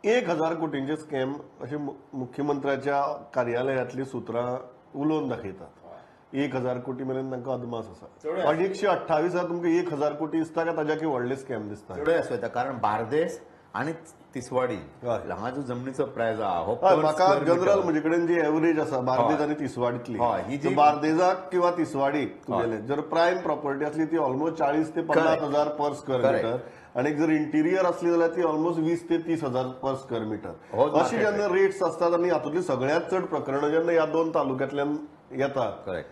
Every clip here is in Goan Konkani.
1000 कोटींचे स्कॅम अशें मुख्यमंत्र्याच्या कार्यालयांतली सुत्रां उलोवन दाखयतात. 1000 कोटी मेरेन तांकां अदमास आसा. 128 तुमकां 1000 कोटी दिसता काय ताज्या व्हडले स्कॅम दिसता? चडय आसूं येता, कारण बार्देस आनी तिसवाडी हांगा जो जमनीचो प्रायस आहा हो म्हाका जनरल म्हजे कडेन जी एवरेज आसा बार्देज आनी तिसवाडीतली, बार्देजाक किंवा तिसवाडीक तुगेले जर प्रायम प्रॉपर्टी असली ती ऑलमोस्ट 40 ते 50 हजार पर स्क्वेअर मिटर, आनी जर इंटिरियर असली जाल्यार ती ऑलमोस्ट 20 ते 30 हजार पर स्क्वेअर मिटर अशी जेन्ना रेट्स आसतात. आनी हातूंतली सगळ्यांत चड प्रकरणां जेन्ना ह्या दोन तालुक्यांतल्यान येतात. करेक्ट.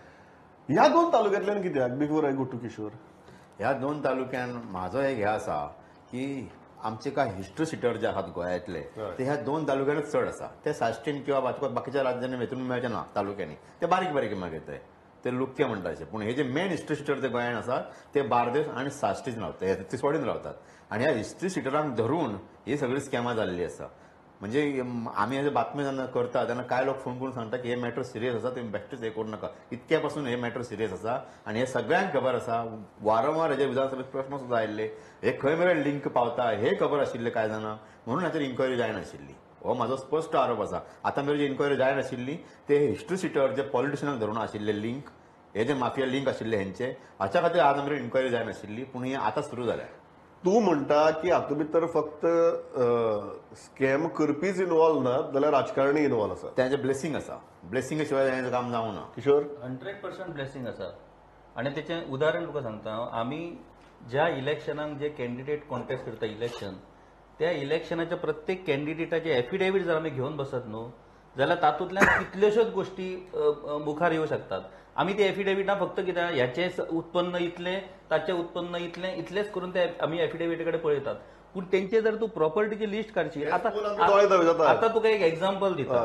ह्या दोन तालुक्यांतल्यान कित्याक? Before I go to Kishore, ह्या दोन तालुक्यान म्हाजो एक हे आसा की आमचे काय हिस्ट्री सिटर जे आहात गोंयांतले ते ह्या दोन तालुक्यांनीच चड आसा. ते साश्टीन किंवा बाकीच्या राज्यांनी हेतून मेळचे ना तालुक्यांनी, ते बारीक बारीक मागीर ते लुक्के म्हणटा अशे. पूण हे जे मेन हिस्ट्री सिटर ते गोंयांत आसात ते बार्देस आनी साश्टीन रावतात, तिसवाडीन रावतात. आनी ह्या हिस्ट्री सिटरांक धरून ही सगळी स्कॅमां जाल्ली आसा. म्हणजे आमी हे बातमी जेन्ना करता तेन्ना कांय लोक फोन करून सांगता की हे मॅटर सिरियस आसा, तुमी बेश्टेच हे करूं नाका, इतक्या पासून हे मॅटर सिरियस आसा. आनी हे सगळ्यांक खबर आसा. वारंवार हेजे विधानसभेत प्रश्न सुद्दां आयिल्ले, हे खंय मेरेन लिंक पावता हे खबर आशिल्ले कांय जाणां, म्हणून हाचेर इन्क्वायरी जायनाशिल्ली. हो म्हाजो स्पश्ट आरोप आसा. आतां मेरेन जी इन्क्वायरी जायनाशिल्ली ते हिस्ट्री सिटर जे पॉलिटिशनाक धरून आशिल्ले लिंक, हे जे माफिया लिंक आशिल्ले हेंचे, हाच्या खातीर आज मेरेन इन्क्वायरी जायनाशिल्ली, पूण ही आतां सुरू जाल्या. तूं म्हणटा की हातूंत भितर फक्त स्कॅम करपीच इन्वॉल्व ना जाल्यार राजकारणी इन्वॉल्व आसा. तांचें ब्लेसिंग आसा, ब्लेसिंगा शिवाय तांचें काम जावंक ना. किशोर, 100% ब्लेसिंग आसा. आनी तेचें उदाहरण तुका सांगता हांव. आमी ज्या इलेक्शनाक जे कॅन्डिडेट कॉन्टेस्ट करता इलेक्शन, त्या इलेक्शनाच्या प्रत्येक कॅन्डिडेटाचे एफिडेवीट जर आमी घेवन बसत न्हू जाल्यार तातूंतल्यान कितल्योश्योच गोश्टी मुखार येवं शकतात. आमी ते एफिडेविटां फक्त कितें ह्याचें उत्पन्न इतलें, ताचें उत्पन्न इतलें, इतलेंच करून ते आमी एफिडेविटा कडेन पळयतात. पूण तेंचे जर तूं प्रॉपर्टीची लिस्ट काडशी, आतां आतां तुका एक एग्जाम्पल दिता.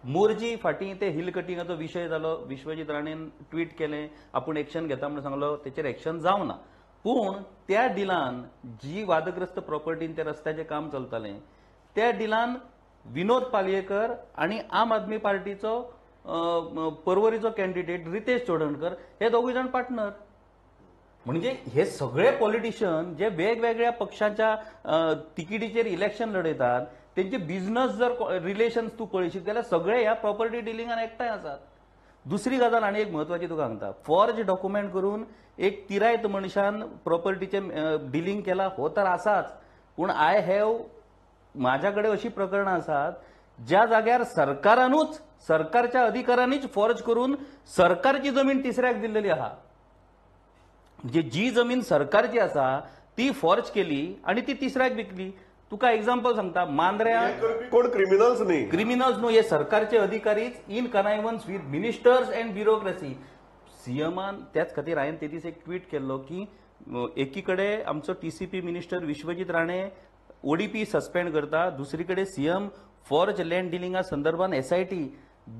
मोरजी फाटीं ते हिल कटिंगाचो विशय जालो, विश्वजीत राणेन ट्वीट केलें आपूण एक्शन घेता म्हणून सांगलो, तेचेर एक्शन जावना. पूण त्या डिलान जी वादग्रस्त प्रॉपर्टीन त्या रस्त्याचें काम चलतालें त्या डिलान विनोद पालयेकर आनी आम आदमी पार्टीचो परवरीचो कॅन्डिडेट रितेश चोडणकर हे दोगूय जाण पार्टनर. म्हणजे हे सगळे पॉलिटिशियन जे वेगवेगळ्या पक्षाच्या तिकिटीचेर इलेक्शन लढयतात तेंचे बिझनस जर रिलेशन्स तूं पळयशीत जाल्यार सगळे ह्या प्रॉपर्टी डिलिंगान एकठांय आसात. दुसरी गजाल आनी एक म्हत्वाची तुका सांगता, फॉर्ज डॉक्युमेंट करून एक तिरायत मनशान प्रॉपर्टीचें डिलींग केला हो तर आसाच, पूण I have म्हाज्या कडेन अशी प्रकरणां आसात ज्या जाग्यार सरकारानूच सरकारच्या अधिकाऱ्यांनीच फॉर्ज करून सरकारची जमीन तिसऱ्याक दिल्लेली आहा. म्हणजे जी जमीन सरकारची आसा ती फॉर्ज केली आनी ती तिसऱ्याक विकली. तुका एग्जाम्पल सांगता, मांद्र्या कोण क्रिमिनल्स न्ही, क्रिमिनल्स न्हू, हे सरकारचे अधिकारीच in connivance with ministers and bureaucracy. सीएमान त्याच खातीर हांवें ते दीस एक ट्वीट केल्लो की एकीकडे आमचो TCP minister Vishwajit Rane ODP suspend करता, दुसरी कडेन सीएम फॉर्ज लँड डिलिंगा संदर्भात SIT.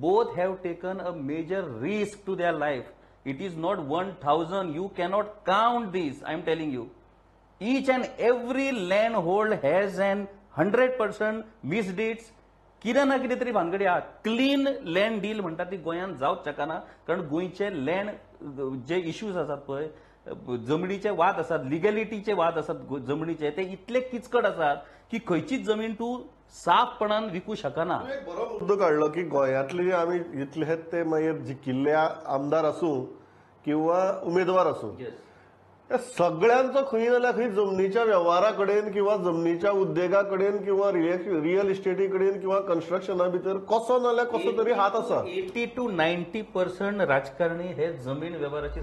Both have taken a major risk to their life. It is not 1000, you cannot count this, I am telling you. Each and every land hold has an 100% misdeeds. कितें ना कितें तरी भानगडी आहा. क्लीन लँड डील म्हणटा ती गोंयांत जावंक शकना, कारण गोंयचे लँड जे इश्यूज आसात पळय, जमनीचे वाद आसात, लिगॅलिटीचे वाद आसात जमनीचे, ते इतले किचकट आसात की खंयचीच जमीन तूं साफपणान विकू शकना. एक बरो मुद्दो काडलो की गोंयांतले आमी इतले ते मागीर जिखिल्ले आमदार आसूं किंवा उमेदवार आसूं, सगळ्यांचो खंय जाल्यार खंय जमनीच्या वेव्हारा कडेन किंवा जमनीच्या उद्देगा कडेन किंवा रियल इस्टेटी कडेन किंवा कन्स्ट्रक्शना भितर कसो ना जाल्यार कसो तरी हात आसा. 80 to 90% राजकारणी हे जमीन वेव्हाराची